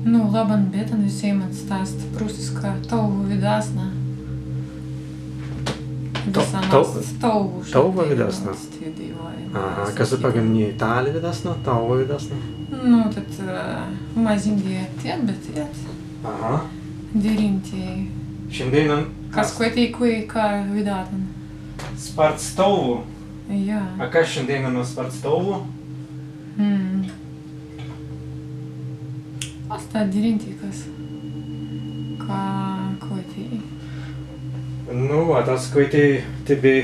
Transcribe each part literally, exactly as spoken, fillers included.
Nu, labban bītan wisēimans, sta ast prūsiska tāuwu widāsna. Wissan ast tāuwu, tāuwa widāsna. Aha, kas paggan ni tāli widāsna, tāuwa widāsna? Nu, tēt, ē, mazīngi tēt, be tēt. Aha. Dirīntei. Šandēinan kas kwaitēi, kwēi ka widātun. Spārts tāuwu. Jā. A kas šandēinan spārts tāuwu? Mm. Ast dirīntei kas. Ka kwaitēi. Nu, ast kwaitēi tebbei,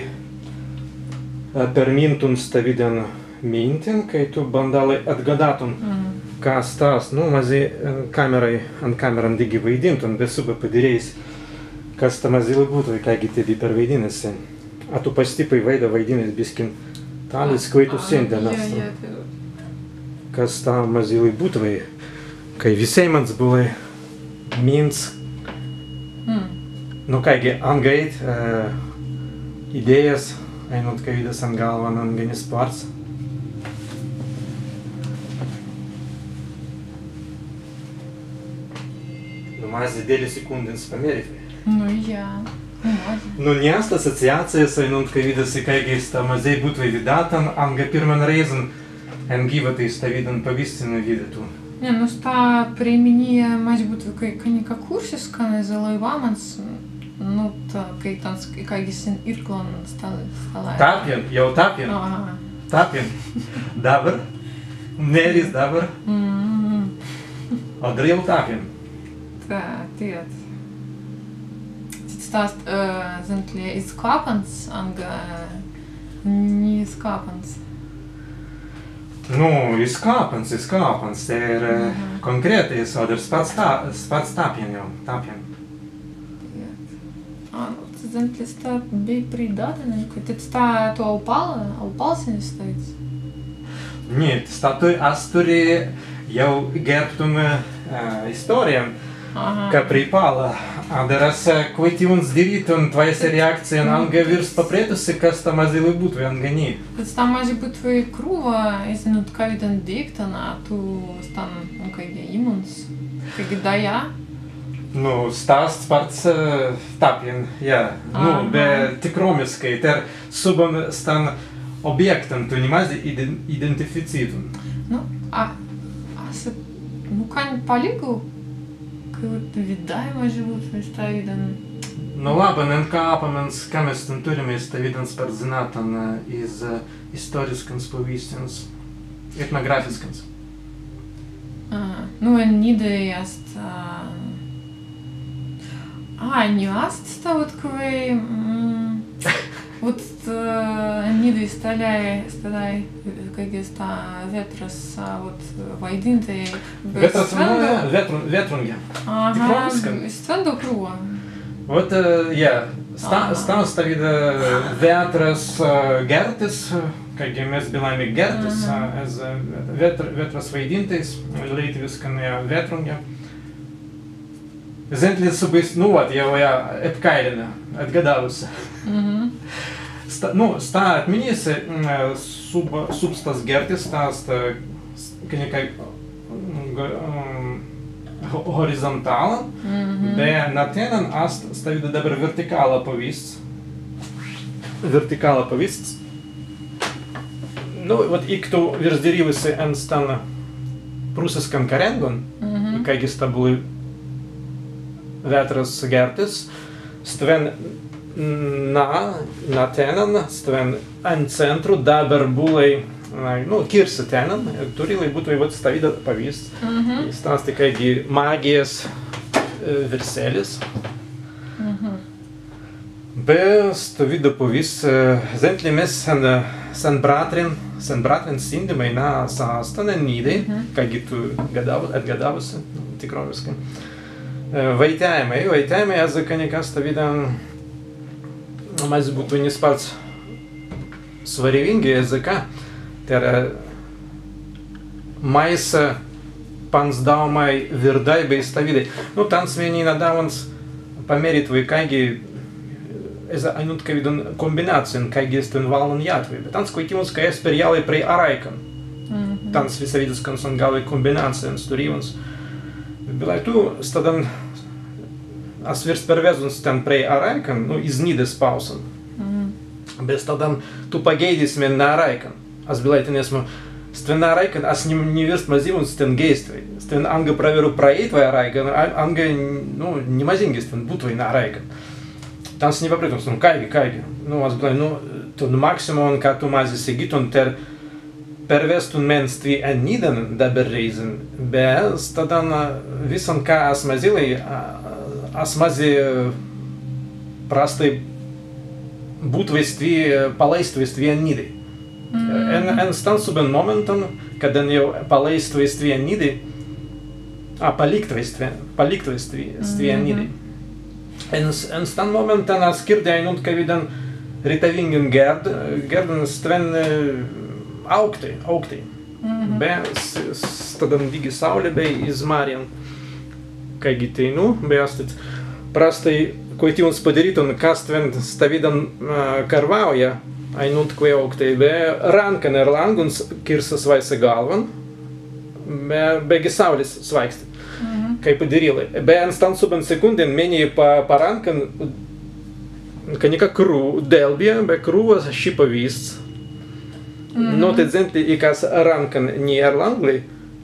ē, permintun stawīdan mintin, kāi tū bandālai etgadātun, mm, kas sta ast, nu, mazzi, ē, kamerai, en kameran dīgi waidīntun, be subbai padirēis, kas sta mazīlai būtwei, kāigi tebbei perwaidinna si. A tū pastippai waīda waidinna biskin tālis, kwēi tū sendin astrum. Kas sta mazīlai būtwei, kāi wisēimans būlai mints. Nu, kāigi anga ēit, ē, idējas ainuntkawīdas en galwan, anga ni spārts. Nu, mazzi delli sekūndins pamērītwei. Nu, jā. Nu, mazzi. Nu, ni ast asociācijas ainuntkawīdas, kāigi sta mazēi būtwei widātan, anga pirman rēizan en gīwatai stawīdan pawīstin widātun. Ni, nu, sta prēminija mazzi būtwei, kāi, kāi nika kursiskan ezze laīwamans, nu, tā, kāi tāns, kāigi sen īrklan sta-, stalāi. Tapjan, jāu tapjan. Aha. Tapjan. Dabber. Mēris dabber. Mm. Adder jāu tapjan. Tā, tēt. Tēt sta ast, ē, zentli izkapans, anga, ē, ni izkapans. Nu, izkapans, izkapans, tēr, ē, konkrētai, adder spārts tā-, spārts tapjan jāu, tapjan. Tēt. A, nu, zentli sta bēi prīdātwei, ka tēt sta tū aupalla, aupalls ni stawīds. Ni, sta turri, as turri jāu gērtun, ē, istōrijan, ka pripalla. Adder as, ē, kwaitīwuns dirītun twāise reakcijan, anga wīrst paprestusi, kas sta mazīlai būtwei, anga ni. Tēt sta mazzi būtwei krūwa, ezze, nu, kawīdan deīktan, a tū stan, nu, kāigi īmuns, kāigi dāja. Nu, sta ast spārts, ē, tapjan, jā. Nu, be tikrōmiskai, tēr subban stan objektan tū ni mazzi iden-, identificītun. Nu, a, as, nu, kāi palīgu, kāi widāi mazzi būtwei stawīdan. Nu, labban, en ka pamans, ka mes tū turrimai stawīdan spārts zinātnan, ē, iz, ē, istōriskans pawīstins, etnogrāfiskans. A, nu, en nidai ast, a, a, ni ast sta wot kwēi, mm, wot, ē, en nidai stalāi, stalāi, kāigi sta wētras, a, wot, waidīntai, be wētras, stwendu, wētru-, wētrungi. Aha, tikrōmiskai. Stwendu krūwa. Wot, ē, jā, sta-, sta-, stawīda wētras, ē, gērtis, ē, kāigi mes bilāimai gērtis, ē, ezze, ē, wētr-, wētras waidīntais, leītwiskan, jā, wētrungi. Zentli subbai, nu, wot, jāu, jā, epkailina, etgadāwusi. Mhm. Sta-, nu, sta etminīs, mm, sub-, subs stas gērtis, sta ast, ē, s-, ka nika, mm, go-, mm, ho-, horizontālan, be na tennan ast stawīda dabber wertikāla pawīsts. Wertikāla pawīsts. Nu, wot, ik tū wīrst dirīwusi en stan prūsiskan karendun, kāigi sta būlai wētras gērtis, stwen na, na tennan, stwen en centru dabber būlai, na, nu, kīrsi tennan, turīlai būtwei wot stawīda pawīsts. Sta ast kāigi magijas, ē, wirselis. Be stawīda pawīsts, ē, zentli mes sen, ē, sen bratrin, sen bratrin sīndimai na sa-, stan en nidai, kāigi tū gadāw-, etgadāwusi, tikrōmiskai. Ē, waitjāimai, waitjāimai ezze ka nika stawīdan, mazzi būtwei ni spārts swarewīngi ezze ka, tēr, ē, Māise panzdāumai wirdai bēi stawīdai. Nu, tāns mennei na dāwuns pamērītwei, kāigi ezze ainuntkawīdan kombinācijan, kāigi stwen wallan jātwei. Be tāns kwaitīwuns, kāi as perjālai prei arāikan. Tāns wisawīdiskan stan galwai kombinācijans turīwuns. Bilāi, tū staddan, as wīrst perwezzuns tēn prei arāikan, nu, iz Nīdas pāusan. Be staddan tū pageidis men na arāikan. As bilāi tenēi asmu stwen na arāikan, as ni, ni wīrst mazīwuns stwen geistwei. Stwen anga prawerru praēitwei arāikan, anga, nu, ni mazīngi stwen būtwei na arāikan. Tāns ni paprītun, nu, kāigi, kāigi. Nu, as bilāi, nu, tū, nu, maksimuman, ka tū mazzi segītun, tēr perwestun men stwi en Nīdan dabber rēizan, be staddan wissan, ka as mazīlai, as mazzi prastai būtwei stwi, palaīstwei stwi en Nīdai. En, en stan subben momentan, kaddan jāu palaīstwei stwi en Nīdai, a, paliktwei stwi, paliktwei stwi, stwi en Nīdai. En, en stan momentan as kirdai ainuntkawīdan retawīngin gērd-, gērdan stwen, aūktai, aūktai. Be s-, s-, staddan dīgi sauli bēi iz marjan. Kāigi teinū, be as tīt prastai kwaitīwuns padirītun, kas stwen stawīdan, a, karwauja, ainuntkwēi aūktai, be rānkan erlānguns kīrsa swāise galwan, be, beggi sauli swāikstit. Kāi padirīlai. Be en stan subben sekūndin mennei pa, pa rānkan, ka nika krū-, delbja, be krūwa šī pawīsts. Nu, tēt zentli, ik as rānkan ni erlānglai,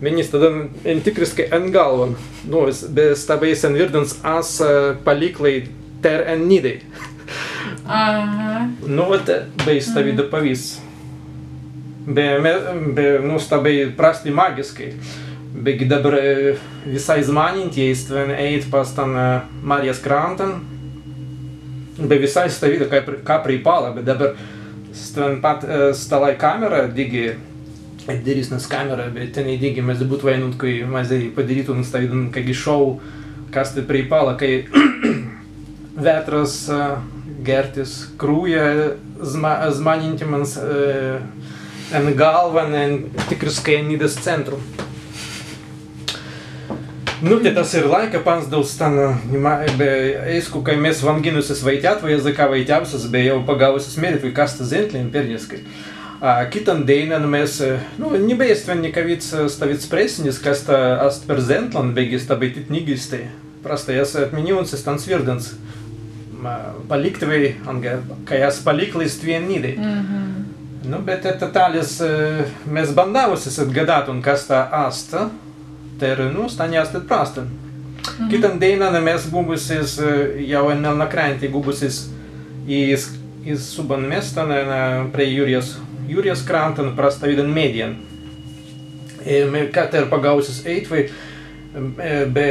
mennei staddan entikriskai en galwan. Nu, s-, be sta bēi senwīrdans, as, a, paliklai tēr en Nīdai. Aha. Nu, wot, bēi stawīds pawīsts. Be me-, be, nu, sta bēi prastai magiskai. Beggi dabber, e, wisāi zmānentei stwen ēit pa stan, e, marjas krantan. Be wisāi stawīda, ka pre-, ka preipalla, be dabber stwen pat, e, stalāi kamera, dīgi, e, dirīsnas kamera, be tenēi dīgi mazzi būtwei ainuntkawīdai mazzi padirītun stawīdan kāigi šou, kas tēt preipalla, kāi wētras, e, gērtis krūja zmā-, zmānentimans, e, en galwan, entikriskai en Nīdas centru. Nu, tēt as ir lāika panzdau stan, e, ni ma-, be, eīsku, kāi mes wanginnusis waitjātwei, ezze ka waitjāwusis, be jāu pagāwusis mērītwei, kas sta zentli empīriskai. A, kitan dēinan mes, e, nu, ni bēi stwen nikawīds, e, stawīds presinis, kas sta ast per zentlan, beggi sta bēi tīt niggeistai. Prastai as etminīwuns stans wirdans. Ma, paliktwei, anga, kāi as paliklai stwen en Nīdai. Nu, bet tēt tālis, e, mes bandāwusis etgadātun, kas sta ast, tēr, nu, sta ni ast prastan. Kitan dēinan mes gubbusis, e, jāu en Melnakrāntei gubbusis iz, iz subban mēstan, e, prei jūrjas, jūrjas krantan pra stawīdan meddjan. E, me-, ka tēr pagāwusis ēitwei, e, be,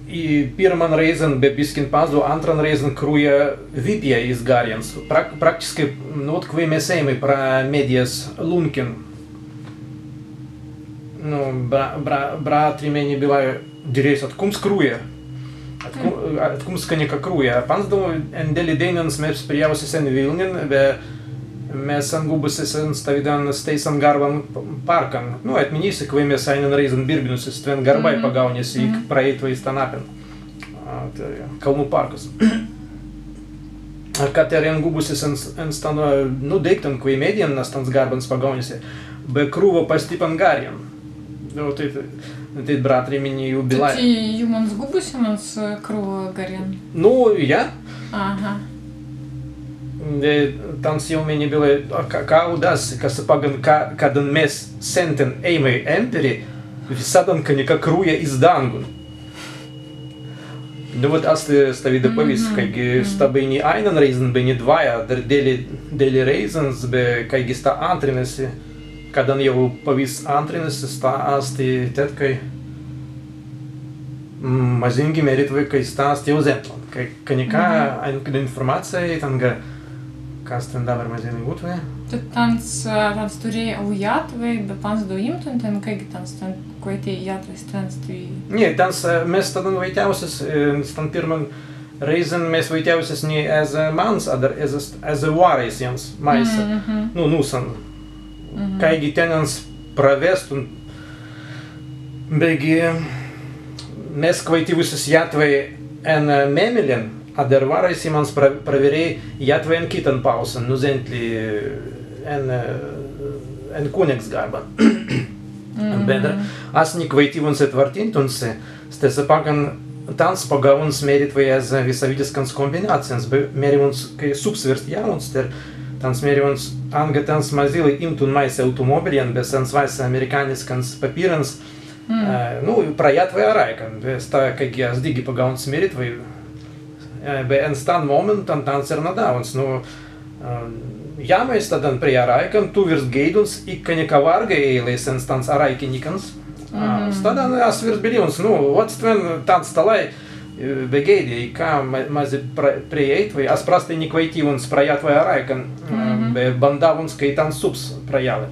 i pirman rēizan, be biskin panzdau, āntran rēizan krūja wipja iz garrjans. Prak-, praktiskai, nu, wot kwēi mes ēimai pra meddjas lūnkin. Nu, bra-, bra-, brātri mennei bilāi, dirēis, etkūmps krūja. Etkū-, etkūmps ka nika krūja. Panzdau en delli dēinans mes perjāwusis en Wilnin, be mes engūbusis en stawīdan stēisan garban p-, parkan. Nu, etminni si, kwēi mes aīnan rēizan birbinnusis, stwen garbāi pagaūnja si, ik praēitwei stan appin. A, tēt, jā, Kalnū parkas. Ka tēr engūbusis en s-, en stan, nu, deīktan, kwēi meddjan na stans garbans pagaūnja si, be krūwa pastippan garrjan. Nu, tēt, tēt brātri mennei jubilāi. Tēt jūmans gūbusimans, e, krūwa garrjan? Nu, jā. Aha. E, tāns jāu mennei bilāi, a, ka, ka audāsi, kas paggan, ka, kaddan mes senten ēimai empīri, wisaddan ka nika krūja iz dāngun. Nu, wot, ast stawīda pawīstis, kāigi sta bēi ni aīnan rēizan, bēi ni dwāi, adder delli, delli rēizans, be kāigi sta āntrinna si, kaddan jāu pawīstis āntrinna si, sta ast tēt, kāi, mm, mazīngi mērītwei, kāi sta ast jāu zentlan, kāi, ka nika, ainuntkawīda infōrmacija, tānga, kas tēt dabber mazīngi būtwei. Tēt tāns, e, tāns turri aujātwei, be panzdau īmtun tēt, kāigi tāns tēt, kwēi tēt jātwei stwen stwi. Ni, tāns, e, mes staddan waitjāwusis, e, stan pirman rēizan mes waitjāwusis ni ezze, e, mans, adder ezze, ezze wāraisjans, māise. Nu, nūsan. Kāigi tennans prawestun, beggi mes kwaitīwusis jātwei en, e, Mēmelin, adder wāraisjans pra-, prawerēi jātwei en kittan pāusan, nu, zentli, e, en, e, en Kunnegsgarban. Be adder as ni kwaitīwuns etwartintun si, stesse paggan tāns pagaūwuns mēritwei ezze wisawīdiskans kombinācijans, be mēriwuns, kāi subs wīrstjāwuns, tēr tāns mēriwuns, anga tāns mazīlai īmtun māise autōmōbiljan be sen swāise amerikāniskans papīrans, nu, prajātwei arāikan, be sta, kāigi as dīgi pagaūwuns mēritwei, be en stan mōmentan tāns ir nadāwuns, nu, jāmai staddan prei arāikan, tū wīrst gēiduns, ikka nika wārgai ēilai sen stans arāikinikans. Staddan as wīrst bilīwuns, nu, wat stwen tāns tālai, be gēidja, ikka mazzi prei ēitwei, as prastai ni kwaitīwuns prajātwei arāikan, be bandāwuns, kāi tāns subs prajālai.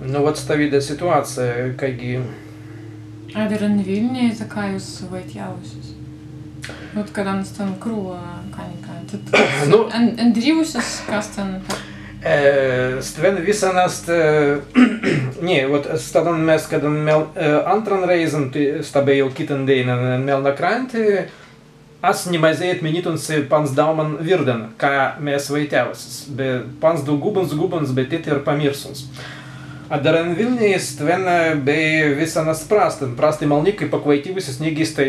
Nu, wat stawīda situācija, kāigi. Adder en Wilnjai, iz ka jūs waitjāwusis? Nu, kaddan stan krūwa, ka nika. Nu, en, endrīwusis, kas stan. Stwen wissan ast, ni, wat, staddan mes, kaddan mel-, āntran rēizan, sta bēi jāu kittan dēinan en Melnakrānti, as ni mazēi etminītun si pans dāuman wirdan, ka mes waitjāwusis, be pans du gūbuns, gūbuns, be tīt ir pamīrsuns. Adder en Wilnjai stwen bēi wissan ast prastan, prastai malnīkai pakwaitī wissan niggi stai,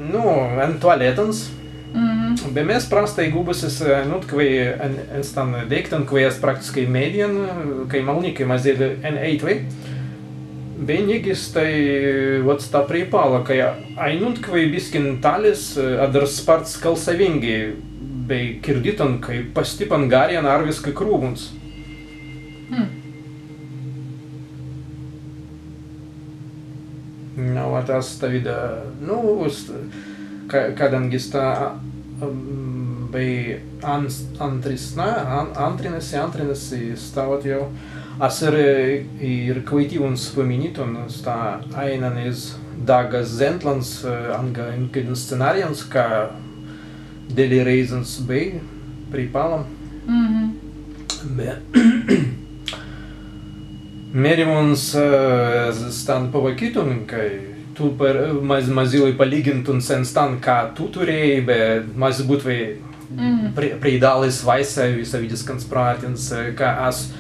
nu, en tualetans. Be mes prastai gūbusis, nu, kwēi en, en stan deīktan, kwēi ast praktiskai mēdjan, kāi malnīkai mazzi en ēitwei. Be niggi stai, wat sta preipalla, kāi ainuntkawīdiskin tālis, adder spārts kalsawīngi, bēi kirdītan, kāi pastippan garrjan arwiskai krūwuns. Nu, wat ast stawīda, nu, kaddan gi sta, bēi āntrisna, āntrinna si, āntrinna si sta, wat jāu. As ir, ir kwaitīwuns paminītun sta aīnan iz daggas zentlans, anga enkiddans scenārijans, ka delli rēizans bēi preipalla. Be mēriwuns stan pawakītun, kāi tū per, maz-, mazīlai palīgintun sen stan, ka tū turēi, be mazzi būtwei prei-, preidālai swāise wisawīdiskans prātins, ka as